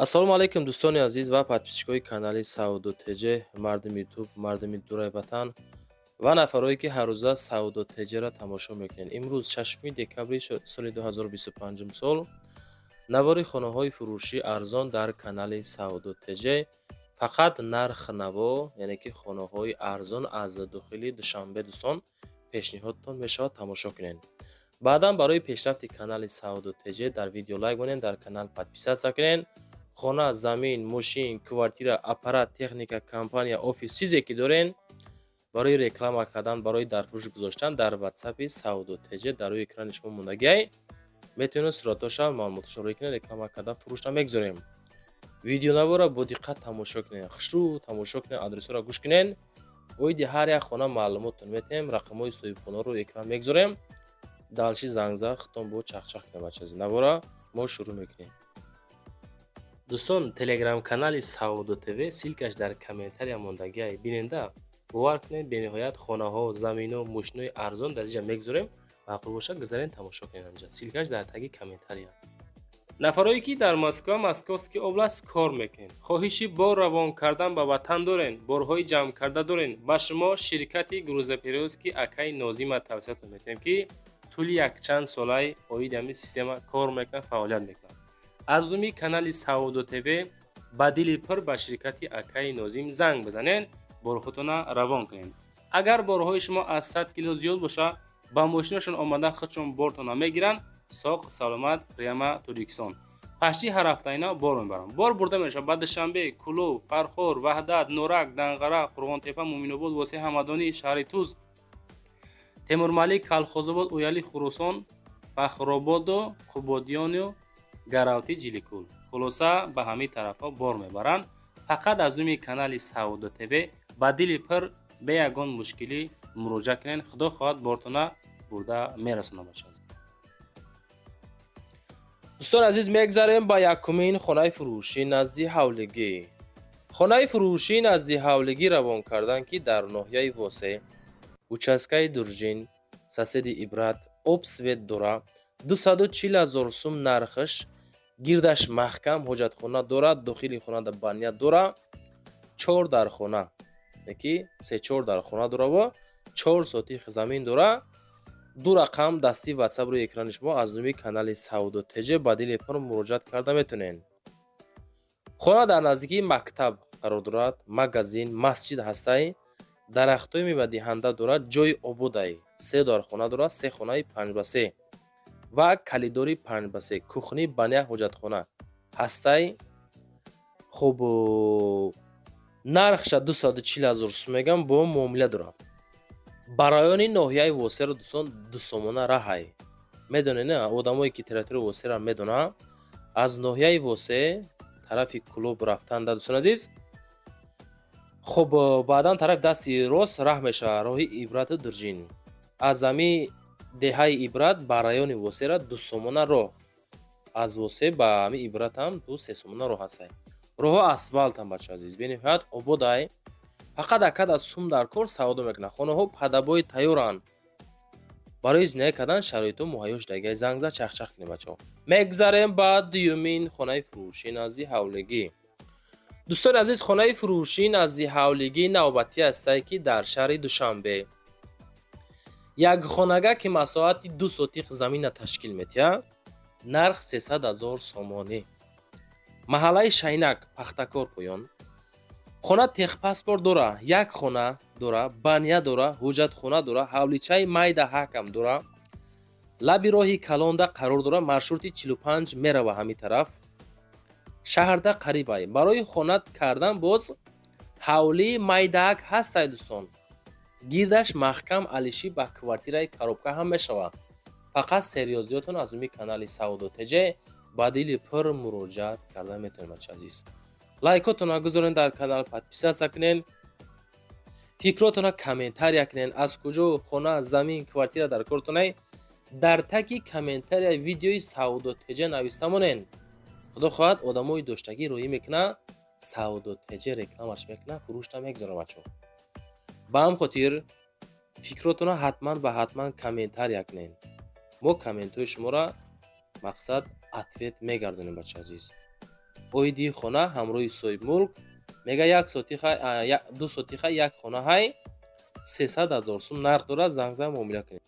Ассалому алайкум, дӯстони азиз ва подписчикои канали Савдо ТЖ, мардуми Ютуб, мардуми дураи ватан ва нафарое, ки ҳаррӯза Савдо ТЖ-ра тамошо мекунед. Имрӯз, 6 декабри соли 2025 сол, навори хонаҳои фурӯшӣ арзон дар канали Савдо ТЖ, фақат нарх наво, яъне ки хонаҳои арзон аз дохили Душанбе, дӯстон, пешниҳодтон мешавад, тамошо кунед. Баъдан барои пешрафти канали Савдо ТЖ дар видео лайк монед, дар канал подписаться кунед. Хона, замин, мошин, квартира, аппарат, техника, компания, офис, чизе ки дорен, барои реклама кардан, барои дар фурӯш гузоштан, дар ватсапи Савдо ТЖ дар рӯи экрани шумо мондагиай, метавонед суратоша, маълумоташро рӯй кунед, реклама кардан, фурӯшна мегузорем. Видеонавора бо диққат тамошо кунед, хушрӯ тамошо кунед, адресҳоро гӯш кунед. Оиди ҳар як хона маълумоттон метаҳем, рақамҳои соҳибхонаро экран мегузорем, дальше занг зад, худтон бо чахчах кунед. Бачази, навора мо шурӯъ мекунем. Дӯстон, телеграм-канали Савдо ТВ, ссылкаш дар комментария мондагиай, биненда. Бовар кунед, бениҳоят хонаҳо, замино, мошинои арзон дар инҷа мегузорем. Маъқул бошад, гузарен, тамошо кунед анҷа, ссылкаш дар таги комментария. Нафарое ки дар Москва, Московский область кор мекунед, хоҳиши бор равон кардан ба ватан дорен, борҳои ҷамъкарда дорен, ба шумо ширкати грузоперевозки акаи Нозима тавсиятон метиҳем, ки тӯли якчанд солаи оиди ҳамин система кор мекунад, фаъолият мекунад. Аз номи канали Савдо ТВ ба дили пур ба ширкати акаи Нозим занг бизанед, борҳотона равон кунед. Агар борҳои шумо аз 100 кило зиёд боша, ба мошинашон омада, худшон бортона мегиранд, соқ саломат, прямо Тоҷикистон. Почти ҳар ҳафта ина бор мебаранд. Бор бурда мешавад ба Душанбе, Кӯлоб, Фархор, Ваҳдат, Норак, Данғара, Қурғонтепа, Муъминобод, Восеъ, Ҳамадонӣ, шаҳри Туз, Темурмалик, Калхозобод, Ояли, Хуросон, Фахрободу Қубодиёну Гаравти, Ҷиликул, хулоса, ба ҳамин тарафҳо бор мебаранд. Фақат аз номи канали Савдо ТВ ба дили пур, бе ягон мушкилӣ муроҷиат кунед. Худо хоҳад, бортона бурда мерасонад, бача. Дӯстони азиз, мегзарем ба якумин хонаи фурӯшӣ назди ҳавлигӣ. Хонаи фурӯшӣ назди ҳавлигӣ равон кардан, ки дар ноҳияи Восеъ, участкаи Дуржин, соседи Ибрат, об, свет дора, 240 000 сум нархаш. Гирдаш маҳкам, ҳоҷатхона дорад, дохили хонада баня дора, чор дархона, ки се чор дархона дораво, 4 сотих замин дора. Ду рақам дасти ватсап рӯи экрани шумо, аз номи канали Савдо ТЖ ба дили пур муроҷиат карда метавонед. Хона дар наздикии мактаб қарор дорад, магазин, масҷид ҳастай, дарахтҳои мевадиҳанда дорад, ҷои ободай. Се дархона дорад, се хонаи 5 ба 3 ва калидори 5 ба 3, кухни, баня, ҳоҷатхона ҳастай. Хуб, нархша 240 000 сум мегам, бо муомила дорад. Ба райони ноҳияи Восеро, дӯстон, 2 сомона раҳай. Медонед, не, одамое ки территорияи Восеро медонанд, аз ноҳияи Восе тарафи Кӯлоб рафтанда, дӯстони азиз, хуб, баъдан тарафи дасти рост раҳ мешавад, роҳи Ибрату Дурҷин. Аз ҳами деҳаи Ибрат ба райони Восера 2 сомона роҳ, аз Восе ба ҳами Ибратам 2-3 сомона роҳ ҳастай. Роҳҳо асфалтам, бача азиз, бениҳоят ободай. Фақат акад аз сум дар кор, савдо мекунад. Хонаҳо под обои тайёранд, барои зиндагӣ кардан шароитҳо муҳайё шудагиай. Занг зад, чахчах кунед, бачаҳо. Мегзарем ба дуюмин хонаи фурӯшӣ назди ҳавлигӣ. Дӯстони азиз, хонаи фурӯшӣ назди ҳавлигӣ навбатӣ ҳастае, ки дар шаҳри Душанбе, як хонага, ки масоҳати 2 сотих замина ташкил метиҳад, нарх 300 000 сомонӣ, маҳаллаи Шайнак, Пахтакор поён. Хона техпаспорт дора, як хона дора, баня дора, ҳуҷҷатхона дора, ҳавличаи майда ҳакам дора, лаби роҳи калонда қарор дора, маршрути 45 мерава ҳамин тараф, шаҳрда қарибай. Барои хона кардан боз ҳавлии майдаак ҳастай, дӯстон. Гирдаш маҳкам, алиши ба квартираи коробка ҳам мешавад. Фақат серьёзиётон аз номи канали Савдо ТЖ ба дили пур муроҷиат карда метавонед, бача азиз. Лайкотонро гузорен, дар канал подписаться кунен, фикротонро комментария кунен. Аз куҷо хона, замин, квартира дар кортонай, дар таги комментария видеои Савдо ТЖ нависта монен. Худо хоҳад, одамои доштагӣ роҳӣ мекунад, Савдо ТЖ рекламаш мекунад, фурӯшта мегузорад, бачаҳо. Ба ҳам хотир фикротонро ҳатман ва ҳатман комментария кунед. Мо комментҳои шуморо, мақсад, ответ мегардонем, бача азиз. Оиди хона ҳамроҳи соҳибмулк мега, як сотиха, 2 сотиха, як хона ҳай, 300 ҳазор сум нарх дорад, занг зан, муомила кунед.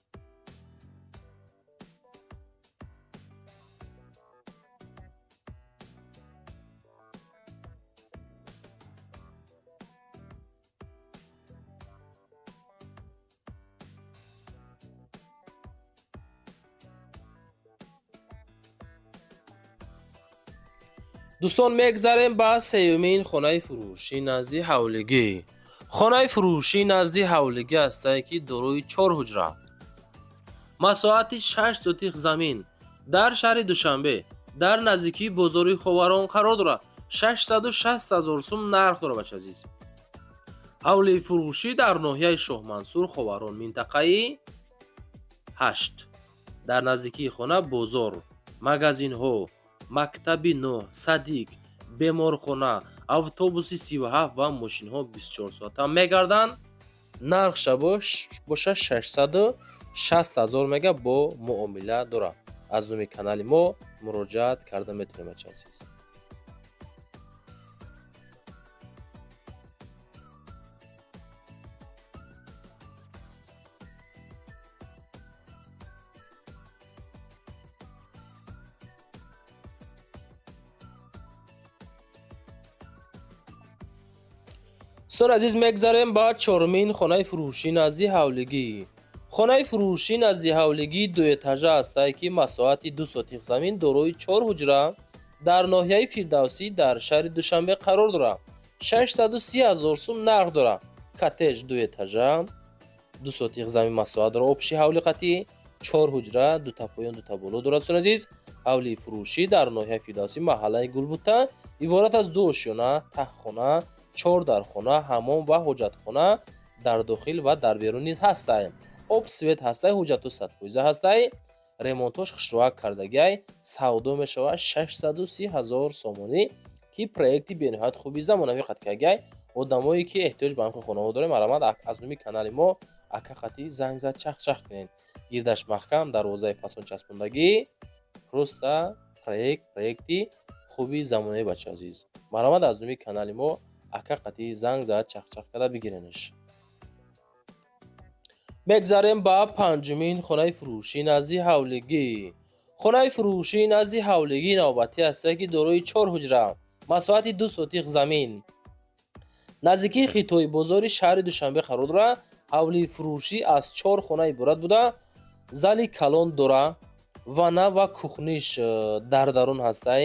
Дӯстон, мегзарем ба сеюмин хонаи фурӯшӣ назди ҳавлигӣ. Хонаи фурӯшӣ назди ҳавлигӣ ҳастае, ки дорои чор ҳуҷра, масоҳати 6 сотих замин, дар шаҳри Душанбе, дар наздикии бозори Ховарон қарор дорад. 660 ҳазор сум нарх дорад, бача азиз. Ҳавлии фурӯшӣ дар ноҳияи Шоҳмансур, Ховарон, минтақаи 8. Дар наздикии хона бозор, магазинҳо, мактаби 9, садик, беморхона, автобуси 37 ва мошинҳо 24 соата мегарданд. Нархша боша 660 ҳазор мега, бо муомила дорад. Аз номи канали мо муроҷиат карда метавонем, бача азиз. Дӯстон азиз, мегзарем ба чорумин хонаи фурӯшӣ назди ҳавлигӣ. Хонаи фурӯшӣ назди ҳавлигӣ дуэтажа ҳастае, ки масоҳати 2 сотих замин, дорои чор ҳуҷра, дар ноҳияи Фирдавсӣ, дар шаҳри Душанбе қарор дорад. 630 ҳазор сум нарх дорад. Коттедж дуэтажа, 2 сотих замин масоҳат дорад, общий ҳавли қатъӣ, чор ҳуҷра, дута поён, дута боло дорад. Дӯстон азиз, ҳавлии фурӯшӣ дар ноҳияи Фирдавсӣ, маҳаллаи Гулбута, иборат аз ду ошёна, таҳхона, чор дархона, ҳаммом ва ҳоҷатхона дар дохил ва дар берун низ ҳастай. Об, свет ҳастай, ҳуҷҷату 100% ҳастай, ремонтош хушрӯак кардагиай. Савдо мешавад 630 ҳазор сомонӣ, ки проекти бениҳоят хуби замонавӣ қат кардагиай. Одамое ки эҳтиёҷ ба ҳамхел хонаҳо дорем, марҳамат, аз номи канали мо ака қатӣ занг зад, чах-чах кунед. Гирдаш маҳкам, дарвозаи фасон часпондагӣ, просто проект, проекти хуби замонавӣ. Бача азиз, марҳамат, аз номи канали мо ака қатӣ занг зад, чахчах карда бигиренаш. Мегзарем ба панҷумин хонаи фурӯшӣ назди ҳавлигӣ. Хонаи фурӯшӣ назди ҳавлигӣ навбатӣ ҳастае, ки дорои чор ҳуҷра, масоҳати 2 сотих замин, наздикии Хитои бозори шаҳри Душанбе қарор дорад. Ҳавлии фурӯшӣ аз чор хона иборат буда, зали калон дора, ванна ва кухниш дар дарун ҳастай.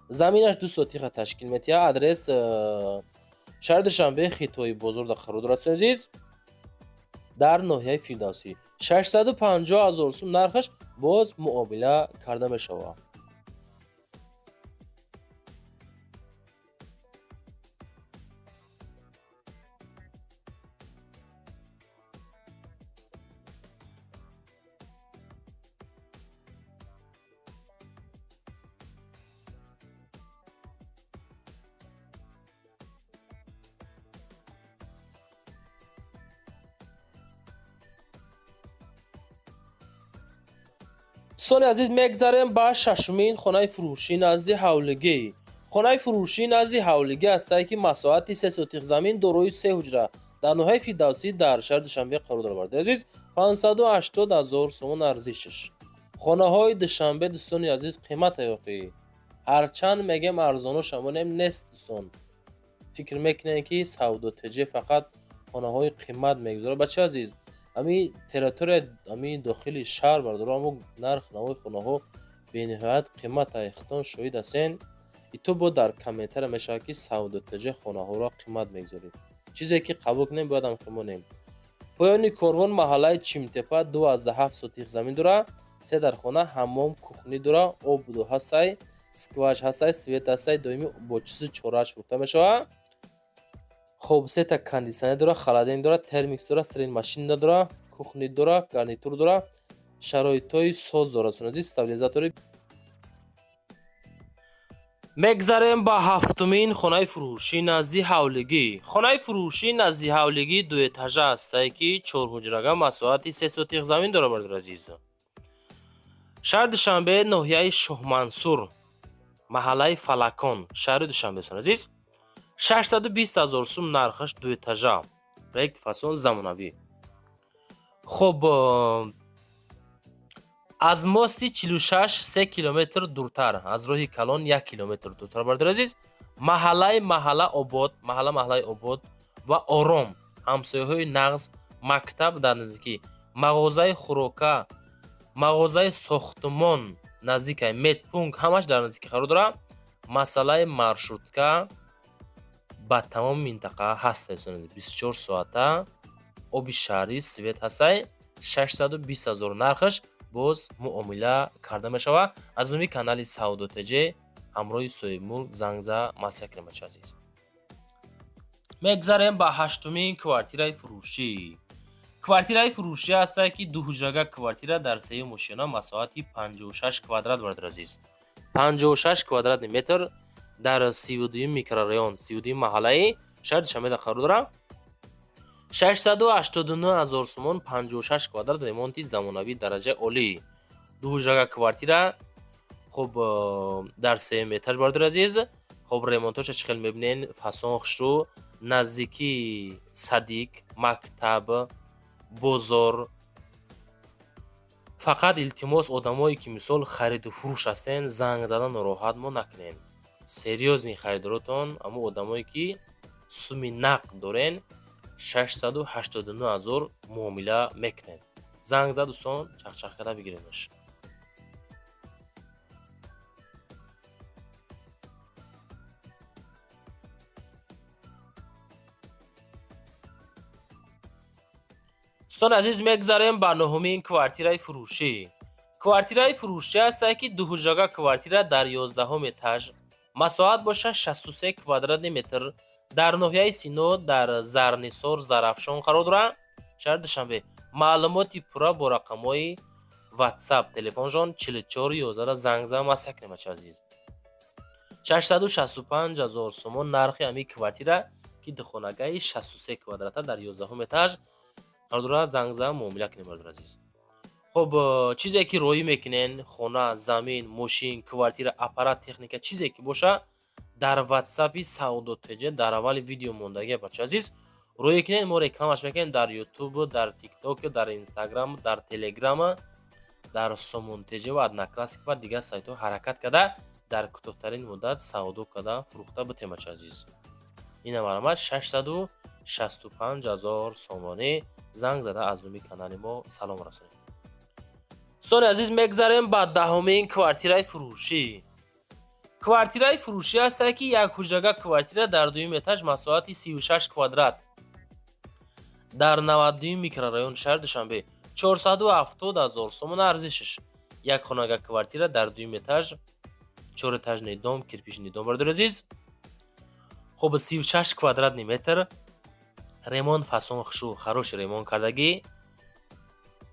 Заминаш 2 сотиха ташкил метиҳад. Адрес шаҳри Душанбе, Хитои бозорда қарор дорад, азиз, дар ноҳияи Фирдавсӣ. 650 ҳазор сум нархаш, боз муомила карда мешавад. Дӯстони азиз, мегзарем ба шашумин хонаи фурӯшӣ назди ҳавлигӣ. Хонаи фурӯшӣ назди ҳавлигӣ ҳастае, ки масоҳати 3 сотих замин, дорои се ҳуҷра, дар ноҳияи Фирдавсӣ, дар шаҳри Душанбе қарор дорад. Бародари азиз, 580 ҳазор сомон арзишаш. Хонаҳои Душанбе, дӯстони азиз, қимат охӣ. Ҳарчанд мегем арзоно шамонем, нест. Дӯстон фикр мекунем, ки Савдо ТЖ фақат хонаҳои қимат мегузорад. Бачаи азиз, ами территория, ами дохили шаҳр, бародаро, амо нарх навои хонаҳо бениҳоят қимат. Худтон шоҳид ҳастен. Ито бо дар комментария мешавад, ки Савдо ТЖ хонаҳоро қимат мегузоред. Чизе ки қабул кунем, бояд ҳам монем. Поёни Корвон, маҳаллаи Чимтепа, 2,7 сотих замин дора, се дархона, ҳаммом, кухни дора, об буду ҳастай, скваж ҳастай, свет ҳастай, доимӣ бо чизу чорааш фурӯхта мешавад. Хоб, сета кондитсионер дора, холодильник дора, термикс дора, стиральный машина дора, кухни дора, гарнитур дора, шароитҳои соз дорад, азиз, стабилизатори. Мегзарем ба ҳафтумин хонаи фурӯшӣ назди ҳавлигӣ. Хонаи фурӯшӣ назди ҳавлигӣ дуэтажа ҳастае, ки чорҳуҷрага, масоҳати 3 сотих замин дорад. Бародари азиз, шаҳри Душанбе, ноҳияи Шоҳмансур. Маҳаллаи Фалакон, шаҳри Душанбе, дӯстони азиз. 620 ҳазор сум нархаш, дуэтажа, проект, фасон, замонавӣ. Хуб, аз мости 46 3 километр дуртар, аз роҳи калон 1 километр дуртар, бародари азиз. Маҳаллаи маҳалла обод, маҳалла маҳаллаи обод ва ором, ҳамсояҳои нағз, мактаб дар наздикӣ, мағозаи хӯрока, мағозаи сохтмон наздикай, медпункт, ҳамаш дар наздикӣ қарор дорад. Масъалаи маршрутка ба тамоми минтақа ҳаст, 24 соата оби шаҳрӣ, свет ҳастай. 620 ҳазор нархаш, боз муомила карда мешавад. Аз номи канали Савдо ТЖ ҳамроҳи соҳибмулк занг зада маслиҳат кунем, бачаи азиз. Мегзарем ба ҳаштумин квартираи фурӯшӣ. Квартираи фурӯшӣ ҳастае, ки дуҳуҷрага квартира дар сеюм ошёна, масоҳати 56 квадрат, бародари азиз, 56 квадратный метр, дар 32-юм микрорайон, 32-юм маҳаллаи шаҳри Душанбеда қарор дорад. 689 ҳазор сомон, 56 квадрат, ремонти замонавӣ, дараҷаи олӣ, дуҳуҷрага квартира. Хуб, дар сеюм этаж, бародари азиз. Хуб, ремонтоша чӣ хел мебинен, фасон, хушрӯ, наздикии садик, мактаб, бозор. Фақат илтимос, одамое ки мисол хариду фурӯш ҳастен, занг зада нороҳат мо накунен. Серьёзный харидоротон ҳамун одамое ки суми нақд дорен, 689 ҳазор муомила мекунед. Занг зад, дӯстон, чахчах карда бигиренаш. Дӯстони азиз, мегзарем ба нуҳумин квартираи фурӯшӣ. Квартираи фурӯшӣ ҳастае, ки дуҳуҷрага квартира дар 11-ум этаж, масоҳат бошад 63 квадратный метр, дар ноҳияи Сино, дар Зарнисор, Зарафшон қарор дорад, шаҳри Душанбе. Маълумоти пурра бо рақамҳои Ватсап, телефоншон 44 11 занг зада маслиҳат кунем, бачаи азиз. 665 ҳазор сомон нархи ҳамин квартира, ки духонагаи 63 квадрата дар 11-ум этаж қарор дорад. Занг зада муомила кунем, бародари азиз. Хуб, чизе ки роӣ мекунен, хона, замин, мошин, квартира, аппарат, техника, чизе ки боша, дар Ватсапи Савдо ТЖ дар аввали видео мондагия, бачаи азиз, роӣ кунед, мо рекламаш мекунем дар Ютуб, дар Тикток, дар Инстаграм, дар Телеграм, дар Сомон ТЖ ва Одноклассник ва дигар сайтҳо ҳаракат карда, дар кӯтоҳтарин муддат савдо карда, фурӯхта битем, бачаи азиз. Ина марҳамат, 665 ҳазор сомонӣ. Занг зада аз номи канали мо салом расонед. Дӯстони азиз, мегзарем ба даҳумин квартираи фурӯшӣ. Квартираи фурӯшӣ ҳастае, ки як ҳуҷрага квартира дар дуюм этаж, масоҳати 36 квадрат, дар 92-юм микрорайони шаҳри Душанбе, 470 ҳазор сомон арзишаш. Як хонага квартира дар дуюм этаж, чорэтажный дом, кирпичный дом, бародари азиз. Хуб, 36 квадратный метр, ремонт, фасон, хушу, хороший ремонт кардагӣ.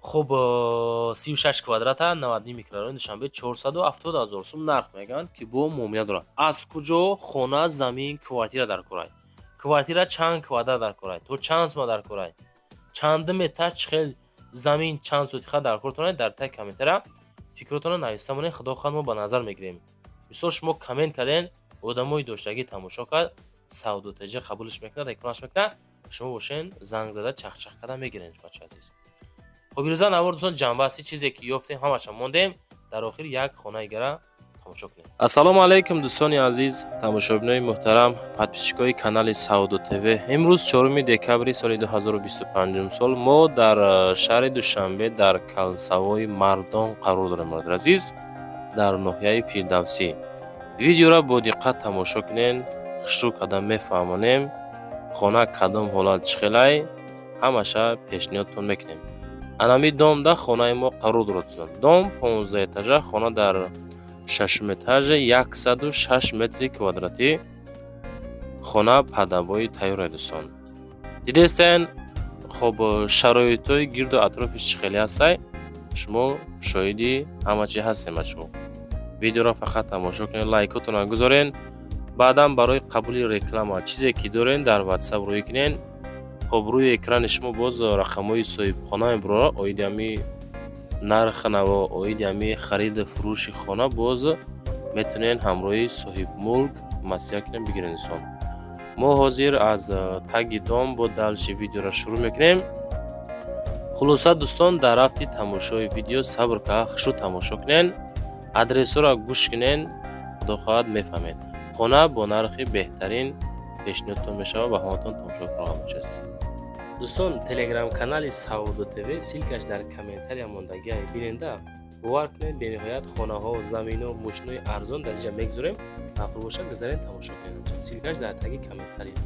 Хуб, 36 квадрата, 92 микрорайони Душанбе, 470 ҳазор сум нарх мегӯянд, ки бо муомила дорад. Аз куҷо хона, замин, квартира дар корай, квартира чанд квадрат дар корай, то чанд сума дар корай, чандум этаж, чӣ хел замин, чанд сотиха дар кортонай, дар таги комментария фикротонро нависта монед. Худо хоҳад, мо ба назар мегирем. Мисол, шумо коммент карден, одамои доштагӣ тамошо кард, Савдо ТЖ қабулш мекунад, рекламаш мекунад, шумо бошен, занг зада чахчах карда мегирен, бачаи азиз. Хуб, ирӯза навор, дӯстон, ҷамъбасти чизе ки ёфтем, ҳамаша мондем. Дар охир як хонаи гара тамошо кунем. Ассалому алайкум, дӯстони азиз, тамошобинои муҳтарам, подписчикои канали Савдо ТВ. Имрӯз 4 декабри соли 2025 сол мо дар шаҳри Душанбе, дар кольцевой Мардон қарор дорем, бародари азиз, дар ноҳияи Фирдавсӣ. Видеоро бо диққат тамошо кунен, хушрӯ карда мефаҳмонем, хона кадом ҳолат, чӣ хелай, ҳамаша пешниҳодтон мекунем. Анами домда хонаи мо қарор дорад, дӯстон. Дом 15 этажа, хона дар шашум этажа, 106 метри квадратӣ. Хона под обои тайёра, дӯстон, дидестен. Хоб, шароитҳои гирду атрофиш чӣ хеле ҳастай, шумо шоҳиди ҳама чи ҳастем, бачаҳо. Видеоро фақат тамошо кунед, лайкотонро гузорен, баъдан барои қабули реклама чизе ки дорен, дар Ватсап рӯй кунен. Хоб, рӯи экрани шумо боз рақамҳои соҳибхона мебурора. Оиди ҳами нарх наво, оиди ҳами хариду фурӯши хона боз Метавонед ҳамроҳи соҳибмулк маслиҳат кунед, бигиред, дӯстон. Мо ҳозир аз таги дом бо дальше видеоро шурӯъ мекунем. Хулоса, дӯстон, дар рафти тамошои видео сабр карда, хушрӯ тамошо кунед, адресҳоро гӯш кунед, худо хоҳад, мефаҳмед. Хона бо нархи беҳтарин пешниҳодтон мешавад. Ба ҳаматон тамошои фароғат бошад, азиз дӯстон. Телеграм-канали Савдо ТВ, ссылкаш дар комментария мондагиа, биненда. Бовар кунед, бениҳоят хонаҳо, замино, мошинои арзон дар инҷа мегузорем. Маъқул бошад, гузарен, тамошо кунед. Ссылкаш дар таги комментария.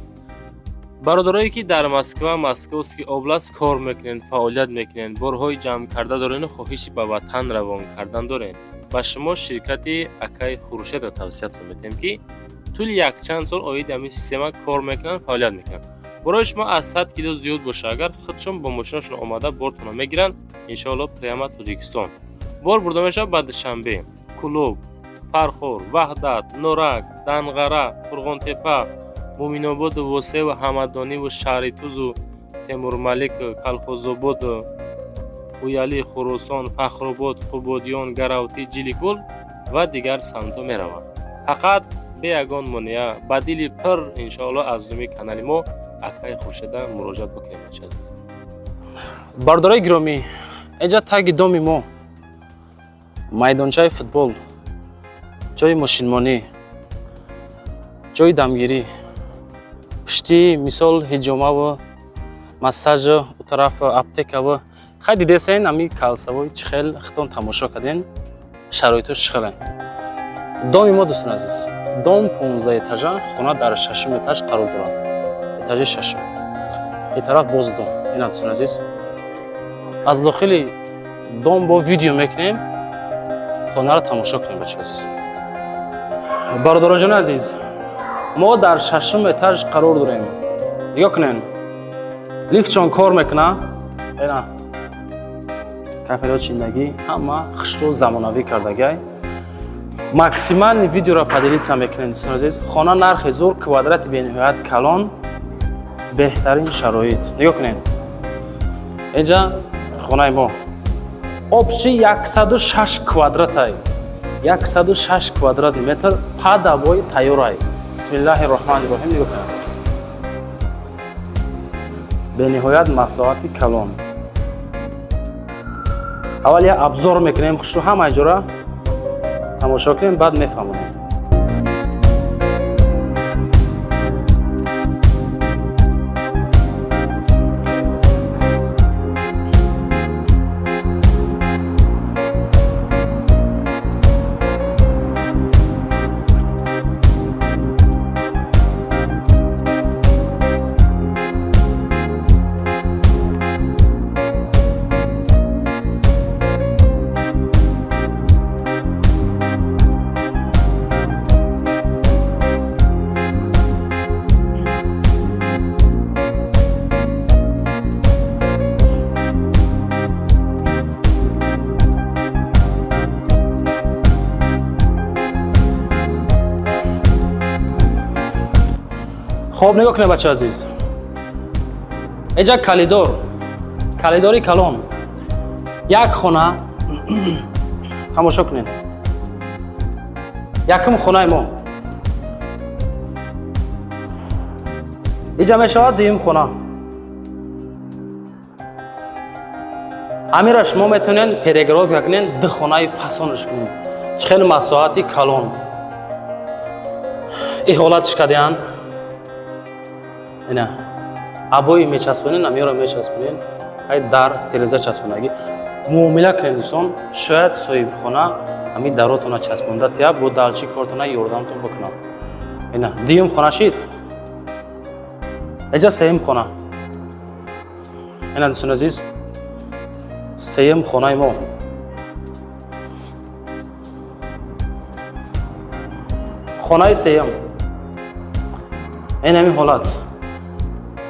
Бародарое, ки дар Москва, Московский область кор мекунед, фаъолият мекунед, борҳои ҷамъ карда дорену хоҳиши ба ватан равон кардан доред, ба шумо ширкати акаи Хуршедро тавсиятон метиҳем, ки тӯли якчанд сол оиди ҳамин система кор мекунанд, фаъолият мекунанд. Борои шумо аз 100 кило зиёд боша агар, худшон бо мошинашон омада, бортонро мегиранд. Иншоалло, прямо Тоҷикистон бор бурда мешавад, ба Душанбе, Кӯлоб, Фархор, Ваҳдат, Норак, Данғара, Қурғонтепа, Муъминободу Восеъу Ҳамадониву Шаҳритузу Темурмалик, Калхозободу Ӯялӣ, Хуросон, Фахробод, Қубодиён, Гаравтӣ, Ҷиликул ва дигар самтҳо мераванд. Фақат бе ягон монеа, ба дили пир, иншоалло, аз зуми канали мо акаи Хуршеда муроҷиат бикунем, бача азиз. Бародарои гиромӣ, инҷа таги доми мо майдончаи футбол, ҷои мошинмонӣ, ҷои дамгирӣ, пушти мисол ҳиҷомаву массажу, у тараф аптекаву. Хай, дидесен, ами калсавои чӣ хел, хитон тамошо карден, шароитош чӣ хеле. Доми мо, дӯстон азиз, дом 15 этажа, хона дар шашум этаж қарор дорад, этажи шашум. Ин тараф боз дом. Ина, дӯстон азиз, аз дохили дом бо видео мекунем, хонаро тамошо кунем, бачаҳо азиз. Бародароҷони азиз, мо дар шашум этаж қарор дорем. Нигоҳ кунем, лифтшон кор мекуна. Ина кафело чиндагӣ, ҳама хушрӯ, замонавӣ кардагай. Максимальный видеоро поделиться мекунем, дӯстон азиз. Хона нархи зур, квадрати бениҳоят калон, беҳтарин шароит. Нигоҳ кунем, инҷа хонаи мо общий 106 квадратай, 106 квадратный метр, под обои тайёрай. Бисмиллаҳи роҳмани роҳим. Нигоҳ кунем, бениҳоят масоҳати калон. Аввал як обзор мекунем хушрӯ, ҳамаи ҷора тамошо кунем, баъд мефаҳмонем. Хоб, нигоҳ кунед, бача азиз, инҷа коридор, коридори калон, як хона. Тамошо кунед, якум хонаи мо инҷа мешавад, дуюм хона. Ҳамира шумо метавонед перегородка кунед, ду хонаи фасонаш кунед. Чӣ хеле масоҳати калон иҳолатш кардиянд. Ина обои мечаспонед, амёро мечаспонед, ай дар тереза часпондагӣ. Муомила кунед, дӯстон, шояд соҳибхона ҳамин даротона часпонда тия, бо дальше кортона ёрдамтон бикунад. Ина дуюм хона шид, инҷа сеюм хона. Ина, дӯстони азиз, сеюм хонаи мо, хонаи сеюм. Ин ҳамин ҳолат,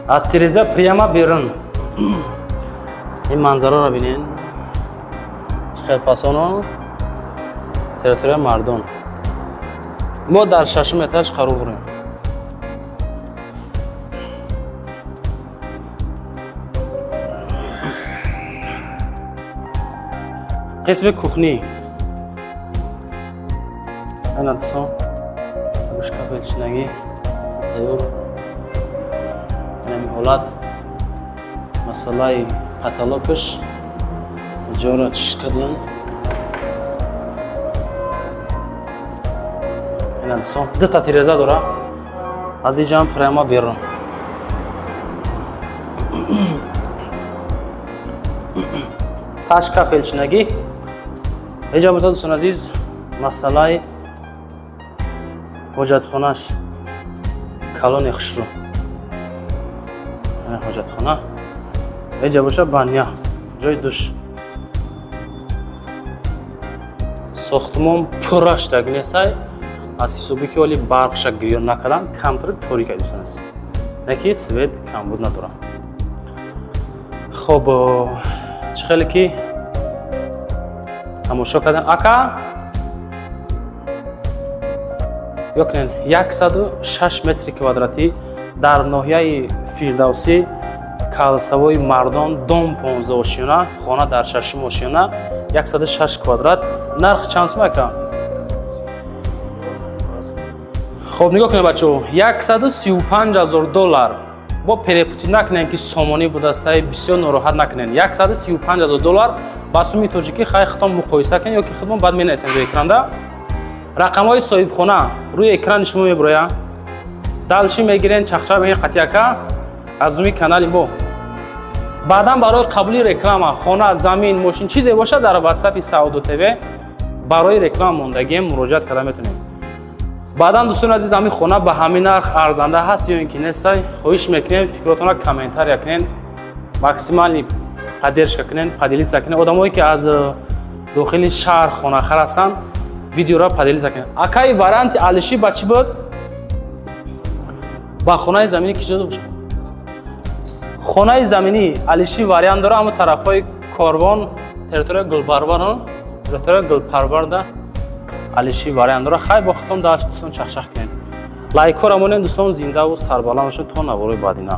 аз тиреза прямо берун ин манзараро бинен, чӣ хел фасоно. Территория мардон. Мо дар шашум этаж қарор дорем. Қисми кухня. Ана, дӯстон, кафелчинагӣ тайёр. Инами ҳолат, масъалаи потолокаш ҷора чиш кардиян. Ина, дӯстон, дута тиреза дора, аз иҷам прямо берун. Таш кафелчинагӣ иҷа боша. Дӯстон азиз, масъалаи ҳоҷатхонаш калони хушрӯ, ҳоҷатхона иҷа боша, баня, ҷои душ. Сохтмон пурра шудаги нестай, аз ҳисоби ки оли барқша гирён накардан, камтар торика, дӯстон азиз, не ки свет камбуд надорад. Хоб, чӣ хеле ки тамошо кардем, ака, ё кунед, 106 метри квадратӣ дар ноҳияи Фирдавсӣ, Калсавои Мардон, дом 15 ошёна, хона дар шашум ошёна, 106 квадрат. Нарх чанд сум, ака? Хоб, нигоҳ кунед, бачаҳо, 135 ҳазор доллар. Бо перепутать накунем, ки сомонӣ будастай, бисёр нороҳат накунем. 135 ҳазор доллар ба суми тоҷикӣ хай худтон муқоиса кунед ё ки худмон баъд менависем рӯи экранда. Рақамҳои соҳибхона рӯи экрани шумо мебурояд. Дальше мегирен, чахча мегирен қатияка аз рӯи канали мо. Баъдан барои қабули реклама, хона, замин, мошин, чизе бошад, дар ватсапи Саудо ТВ барои реклама мондагием муроҷиат карда метавонем. Баъдан, дӯстони азиз, ҳамин хона ба ҳамин нарх арзанда ҳаст ё ин ки нестай, хоҳиш мекунем, фикротонро комментария кунен, максимальный поддержка кунен, поделиться кунен. Одамое ки аз дохили шаҳр хонахар ҳастанд, видеоро поделиться кунед. Акаи, варианти алишӣ ба чӣ буд? Ба хонаи заминӣ ки ҷо бошад? Хонаи заминӣ алишӣ вариант дора, ҳамн тарафҳои Корвон, территория Гулпарвар, территория Гулпарварда алишӣ вариант дора. Хай, бо худтон дар, дӯстон, чахчах кунед, лайкҳоро монед, дӯстон, зиндаву сарбаланд бошед то наворои баъдина.